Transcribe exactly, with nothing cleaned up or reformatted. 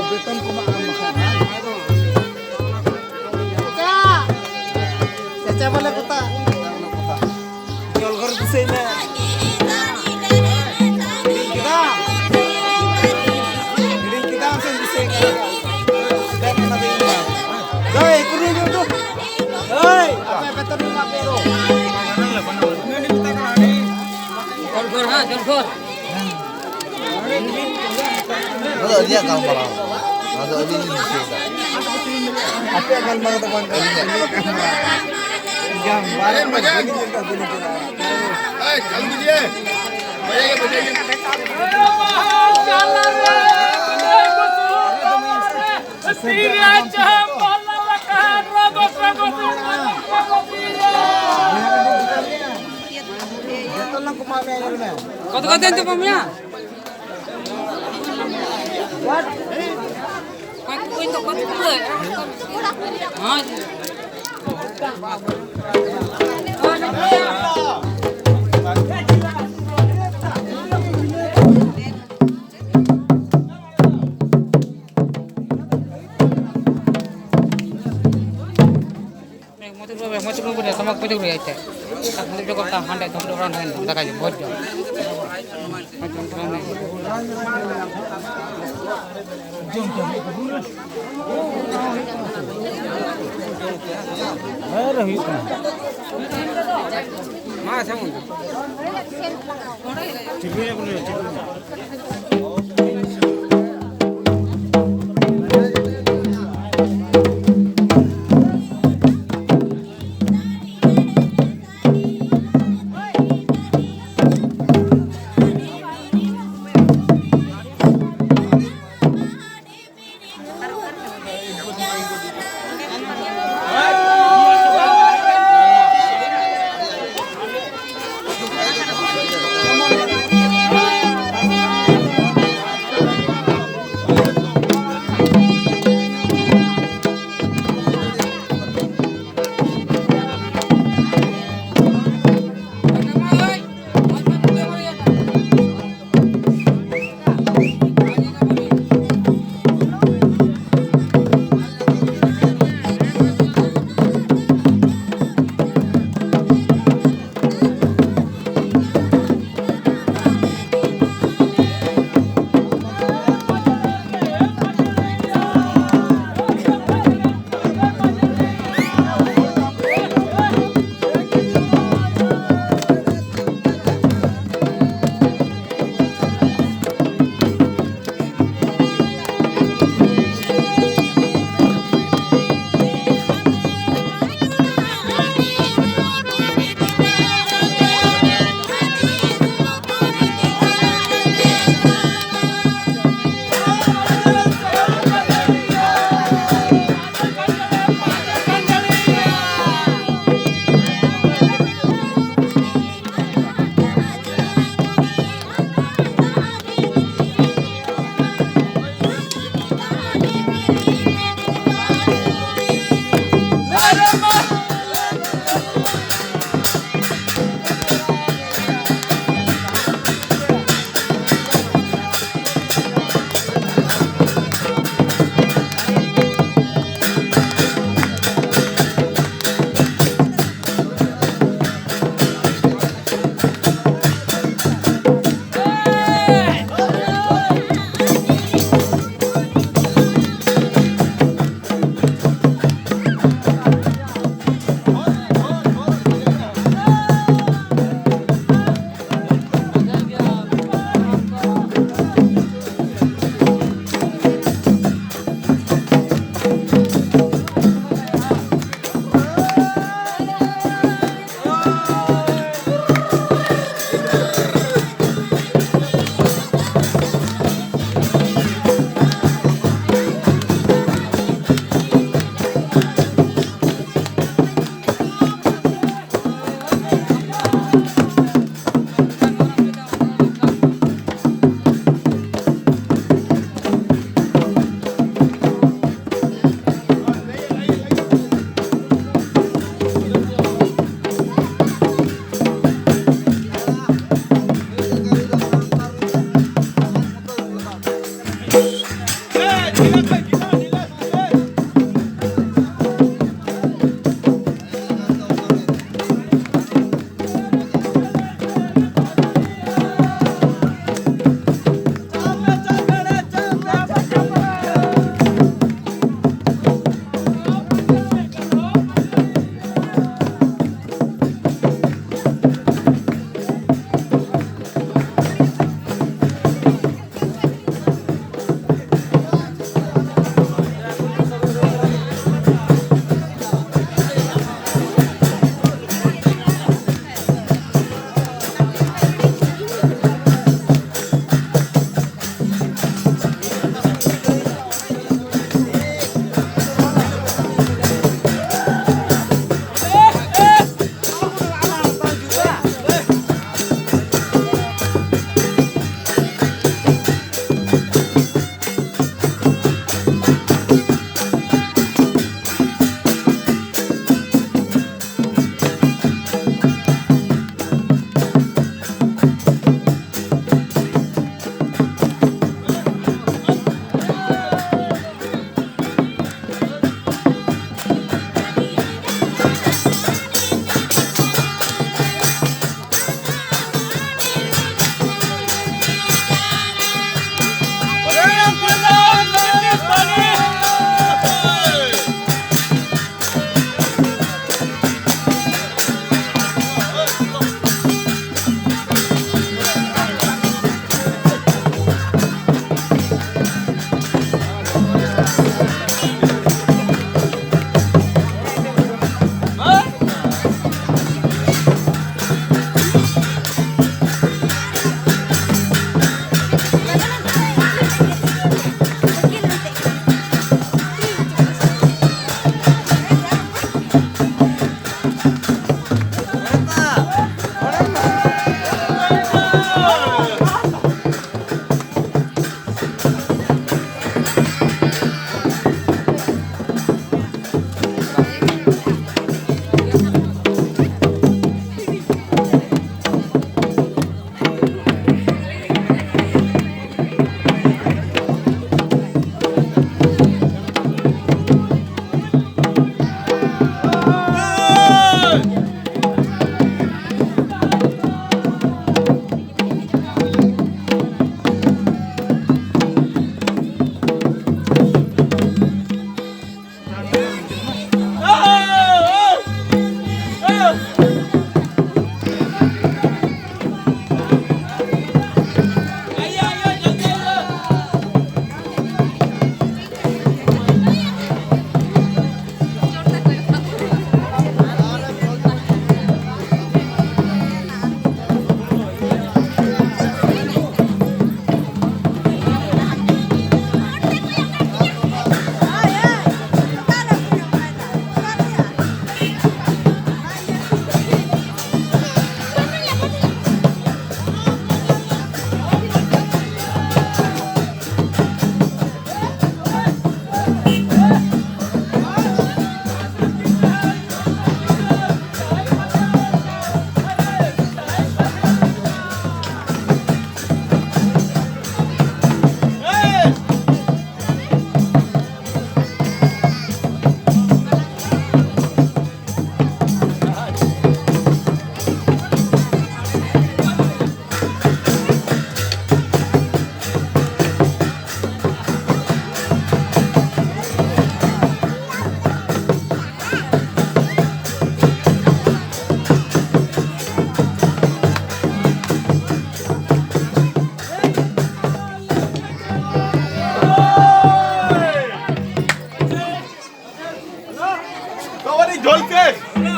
ᱵᱮᱛᱚᱱ ᱠᱚᱢᱟ ᱮᱢ ᱵᱟᱠᱷᱟᱱ᱾ ᱪᱟᱪᱟ ᱵᱚᱞᱮ ᱠᱚᱛᱟ᱾ ᱡᱚᱞ ᱜᱷᱚᱨ ᱫᱤᱥᱟᱹᱭ ᱢᱮ᱾ ᱦᱤᱲᱤᱧ ᱠᱮᱫᱟᱢ? ᱦᱤᱲᱤᱧ ᱠᱮᱫᱟᱢ ᱥᱮ ᱫᱤᱥᱟᱹᱭ ᱠᱮᱫᱟ? ᱫᱮᱱ ᱚᱱᱟ ᱫᱚ ᱤᱧ ᱢᱟ᱾ ᱫᱟᱹᱭ, ᱠᱩᱨᱩ ᱫᱩ ᱫᱩ᱾ ᱫᱟᱹᱭ, ᱟᱯᱮ ᱵᱮᱛᱚᱱ ᱮᱢᱟ ᱯᱮ ᱫᱚ᱾ ᱡᱚᱞ ᱜᱷᱚᱨ, ᱦᱮᱸ, ᱡᱚᱞ ᱜᱷᱚᱨ᱾ ᱚᱱᱟ ᱫᱚ ᱟᱹᱞᱤᱧᱟᱜ ᱜᱟᱞᱢᱟᱨᱟᱣ᱾ ᱚᱱᱟ ᱫᱚ ᱟᱹᱞᱤᱧ ᱞᱤᱧ ᱫᱤᱥᱟᱹᱭᱮᱫᱟ᱾ ᱟᱯᱮᱭᱟᱜ ᱜᱟᱞᱢᱟᱨᱟᱣ ᱫᱚ ᱵᱟᱝ ᱠᱟᱱᱟ᱾ ᱟᱹᱞᱤᱧᱟᱜ ᱜᱟᱞᱢᱟᱨᱟᱣ᱾ ᱵᱟᱨᱮ ᱵᱟᱡᱮ᱾ ᱵᱟᱹᱞᱤᱧ ᱧᱮᱞ ᱠᱟᱜ ᱵᱤᱱ ᱪᱟᱞᱟᱜᱼᱟ᱾ ᱮᱭ, ᱪᱟᱞᱩ ᱠᱤᱡᱤᱭᱮ᱾ ᱵᱟᱡᱟᱭᱮ, ᱵᱟᱡᱟᱭᱮ᱾ ᱡᱚᱛᱚ ᱞᱟᱝ ᱠᱚᱢᱟᱣ ᱢᱮᱭᱟ, ᱧᱮᱞ ᱢᱮ᱾ ᱠᱚᱛ ᱠᱚᱛᱮ ᱛᱮ ᱵᱟᱢ ᱧᱟ? ᱢᱚᱡᱽ ᱠᱚ ᱵᱩᱡᱷᱟᱹᱣᱟ, ᱛᱟᱢᱟᱠ ᱯᱟᱹᱴᱤ ᱠᱚ ᱨᱮᱭᱟᱜ ᱛᱮ᱾ ᱢᱚᱡᱽ ᱠᱚ ᱛᱟᱢ ᱦᱟᱸᱰᱮ ᱫᱚᱢ ᱫᱚ ᱚᱲᱟᱜ ᱦᱮᱱ ᱫᱟᱠᱟ ᱡᱚᱢ, ᱵᱷᱚᱡᱽ ᱡᱚᱢ᱾ ᱵᱷᱚᱡᱽ ᱡᱚᱢ ᱛᱚᱨᱟ ᱦᱟᱸᱰᱮ᱾ ᱦᱮᱸ ᱨᱮ ᱦᱩᱭᱩᱜ ᱠᱟᱱᱟ᱾ ᱢᱟ ᱟᱪᱪᱷᱟ ᱢᱟ᱾ ᱴᱷᱤᱠ ᱜᱮᱭᱟ, ᱵᱚᱞᱮ ᱴᱷᱤᱠ ᱜᱮᱭᱟ᱾